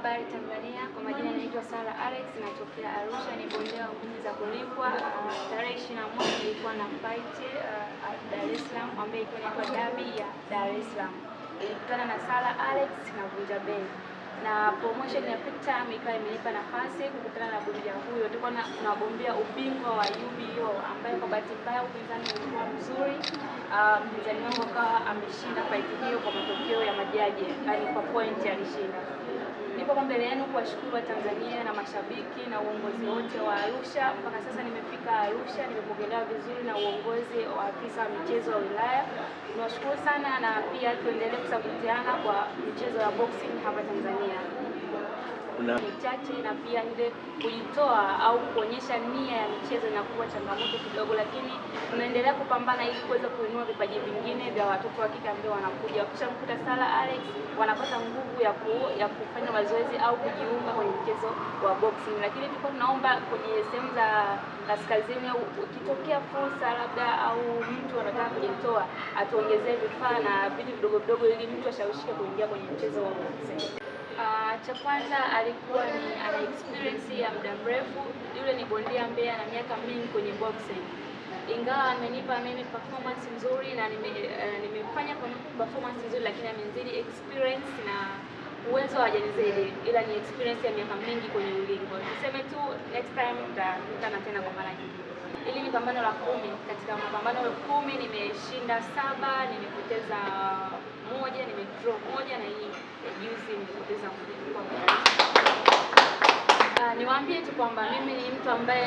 Habari Tanzania, kwa majina naitwa Sara Alex, natokea Arusha, ni bondia wa ngumi za kulipwa. Tarehe 21 nilikuwa na fight Dar es Salaam ambayo ilikuwa inaitwa Derby ya Dar es Salaam. Nilikutana na Sara Alex na Vunja Bei na promotion ya Big Time ikawa imenipa nafasi kukutana na bondia huyo. Tulikuwa tunagombea ubingwa wa UBO ambaye kwa bahati mbaya upinzani ulikuwa mzuri. Mpinzani wangu akawa ameshinda fight hiyo kwa matokeo ya majaji, yaani kwa point alishinda. Nipo kwa mbele yenu kuwashukuru Watanzania na mashabiki na uongozi wote wa Arusha. Mpaka sasa nimefika Arusha, nimepokelewa vizuri na uongozi wa afisa wa michezo wa wilaya. Niwashukuru sana na pia tuendelee kusapotiana kwa michezo ya boxing hapa Tanzania. Michache na pia ile kujitoa au kuonyesha nia ya michezo inakuwa changamoto kidogo, lakini tunaendelea kupambana ili kuweza kuinua vipaji vingine vya watoto wa kike ambao wanakuja. Wakishamkuta Sara Alex wanapata nguvu ya kufanya mazoezi au kujiunga kwenye mchezo wa boxing. Lakini tulikuwa tunaomba kwenye sehemu za kaskazini, au ikitokea fursa labda au mtu anataka kujitoa, atuongezee vifaa na vitu vidogo vidogo ili mtu ashawishike kuingia kwenye mchezo wa boxing. Cha kwanza alikuwa ni ana experience ya muda mrefu. Yule ni bondia ambaye ana miaka mingi kwenye boxing, ingawa amenipa mimi performance nzuri na nimefanya performance nzuri, lakini amenizidi experience na uwezo hajanizidi, ila ni experience ya miaka mingi kwenye ulingo. Niseme tu next time tutakutana tena kwa mara nyingine. Hili ni pambano la 10. Katika mapambano 10 nimeshinda 7, nimepoteza 1, nimedraw 1 na hii ya juzi nimepoteza 1. Niwaambie tu kwamba mimi ni mtu ambaye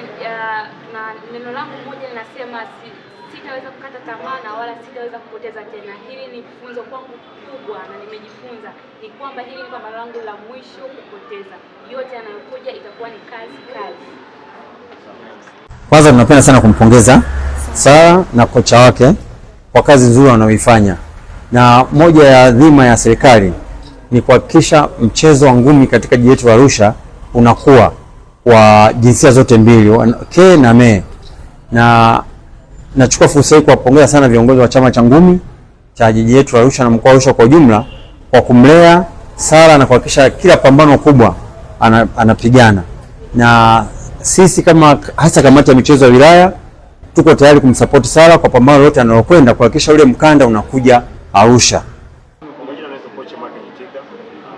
na neno langu moja linasema sitaweza kukata tamaa na wala sitaweza kupoteza tena. Hili ni funzo kwangu kubwa na nimejifunza ni kwamba hili ni pambano langu la mwisho kupoteza. Yote yanayokuja itakuwa ni kazi kazi. Kwanza tunapenda sana kumpongeza Sara na kocha wake kwa kazi nzuri wanayoifanya, na moja ya dhima ya serikali ni kuhakikisha mchezo wa ngumi katika jiji letu la Arusha unakuwa kwa jinsia zote mbili, ke na me. Na nachukua fursa hii kuwapongeza sana viongozi wa chama cha ngumi cha jiji letu la Arusha na mkoa wa Arusha kwa ujumla kwa kumlea Sara na kuhakikisha kila pambano kubwa anapigana. Na sisi kama hasa kamati ya michezo ya wilaya tuko tayari kumsupport Sara kwa pambano lote analokwenda kuhakikisha ule mkanda unakuja Arusha. Kwa majina naitwa kocha Mark Nyitika,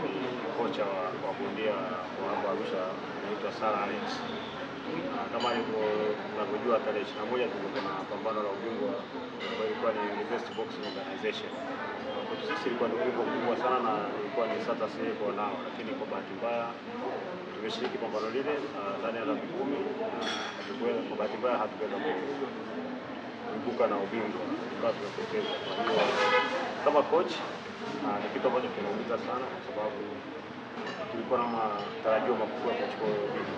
ni kocha wa bondia wa hapa Arusha, naitwa Sara Alex. Kama mnavyojua tarehe 21 tulikuwa na pambano la ubingwa ambayo ilikuwa ni University Boxing Organization. Kwetu sisi ilikuwa ni ubingwa mkubwa sana na ilikuwa ni status kwa nao, lakini kwa bahati mbaya tumeshiriki pambano lile ndani ya raundi 10, kwa bahati mbaya hatukuweza kuibuka na ubingwa, tukawa tumepoteza. Kwa hiyo kama coach ni kitu ambacho kinaumiza sana, kwa sababu tulikuwa na matarajio makubwa ya kuchukua ubingwa,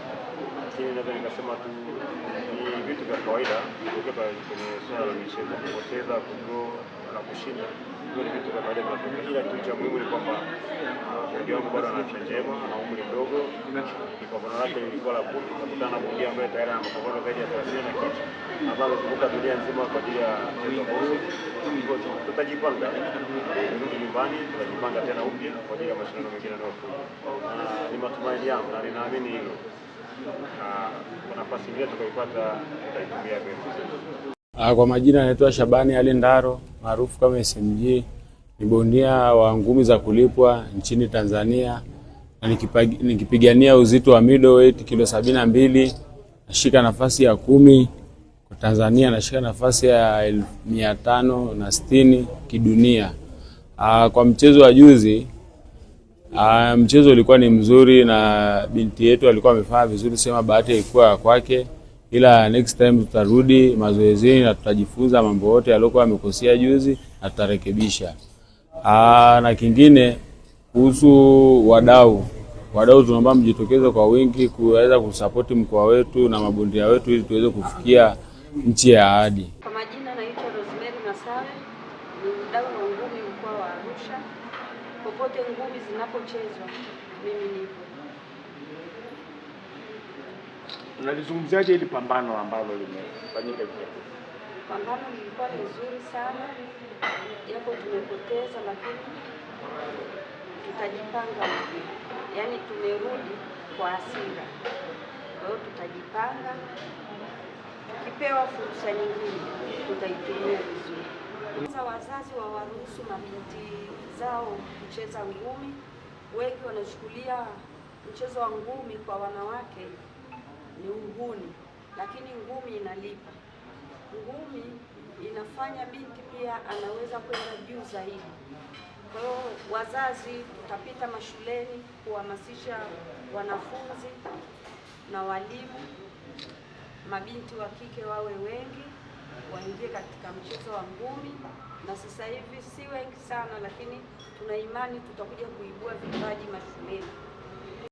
lakini naweza nikasema tu ni vitu vya kawaida kutokea kwenye swala la michezo, kupoteza, kudraw na kushinda, hiyo ni vitu vya kawaida vinatokea, ila kitu cha muhimu ni kwamba bondia wangu bado ana afya njema, ana umri mdogo. Ni pambano lake lilikuwa la 10, kakutana na bondia ambaye tayari ana mapambano zaidi ya 30 na kitu, ambaye amezunguka dunia nzima kwa ajili ya mchezo wa boxing. Tutajipanga turudi nyumbani, tutajipanga tena upya kwa ajili ya mashindano mengine yanayokuja, na ni matumaini yangu na ninaamini hilo, kwa nafasi nyingine tukaipata tutaitumia vyema. Kwa majina naitwa Shabani Ali Ndaro maarufu kama SMG, ni bondia wa ngumi za kulipwa nchini Tanzania na nikipigania uzito wa middleweight kilo 72, nashika nafasi ya 10 kwa Tanzania, nashika nafasi ya 560 kidunia. Kwa mchezo wa juzi, mchezo ulikuwa ni mzuri na binti yetu alikuwa amefanya vizuri, sema bahati ilikuwa kwake, ila next time tutarudi mazoezini na tutajifunza mambo yote aliyokuwa amekosea juzi na tutarekebisha. Na kingine kuhusu wadau, tunaomba mjitokeze kwa wingi kuweza kusapoti mkoa wetu na mabondia wetu ili tuweze kufikia nchi ya ahadi. Kwa majina naitwa Rosemary Masawe, ni mdau wa ngumi mkoa wa Arusha. Popote ngumi zinapochezwa mimi nipo. Unalizungumziaje hili pambano ambalo limefanyika hivi karibuni? Pambano lilikuwa ni nzuri sana, japo tumepoteza, lakini tutajipanga upya. Yaani tumerudi kwa hasira. Kwa hiyo tutajipanga, tukipewa fursa nyingine tutaitumia vizuri. Sasa wazazi wawaruhusu mabinti zao kucheza ngumi. Wengi wanachukulia mchezo wa ngumi kwa wanawake ni uhuni, lakini ngumi inalipa. Ngumi inafanya binti pia anaweza kwenda juu zaidi. Kwa hiyo wazazi, tutapita mashuleni kuhamasisha wanafunzi na walimu, mabinti wa kike wawe wengi, waingie katika mchezo wa ngumi. Na sasa hivi si wengi sana, lakini tuna imani tutakuja kuibua vipaji mashuleni.